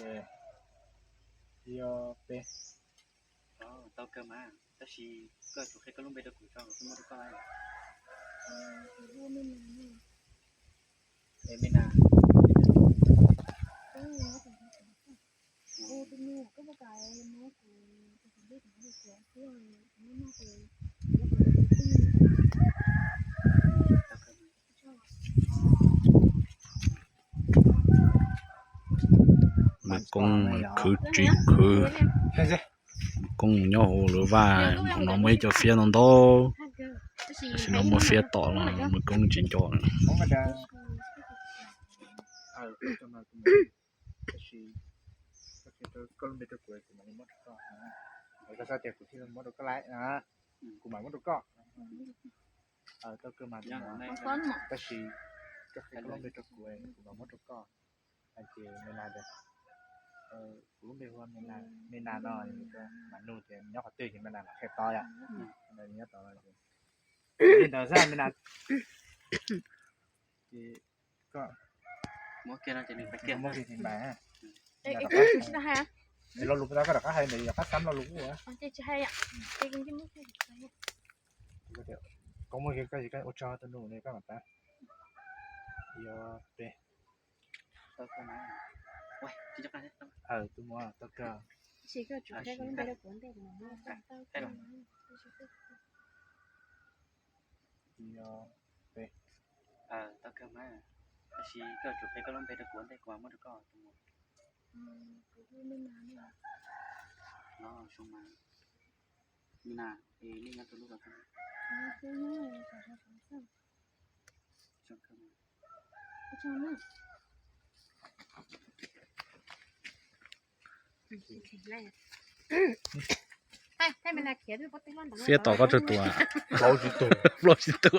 Ces yog peb. Tau kawg mas, tab sis koj tsum qhia koj lub npe rau kuv tso, kuv thiaj muab rau koj laiv. Es me nas. Mws koob khwv tsis khwv, mws koob nyob hauv lawv vaj, hauv no muaj ib co fiab ntau ntau, tam sim no muaj fiab tom los mws koob tsis nco. Tab sis koj qhia koj lub npe rau kuv, kuv mam li muab rau koj. Koj xav tias kuv thiaj li muab rau koj laiv, kuv mam muab rau koj. Tau kawg mas, tab sis koj qhia koj lub npe rau kuv, kuv mam muab rau koj. Hais tias me nas tias, kuv lub npe hu ua me nas no, mas nug tias nyob qhov twg ces me nas mam qhia tau yom. Nyob tod li ntawd xwb me nas. Ces koj muab kiag no ces nws pais kiag, muab kiag ces nws pais. Lo lus puas tau koj rov qab hais ntawd, rov qab xab lo lus ua. Koj muab kiag koj ua tso tus nus ne koj mam tab. Yog peb. Tus muam tau kawg. Yog peb. Tau kawg mas, tab sis koj tsum qhia koj lub npe rau kuv ntej kuv mam muab rau koj tus muam. No zoo mas. Ni na, es nej nyob rau lub zos twg? Fiab tom koj tsawg tus? Plaub tsib tug.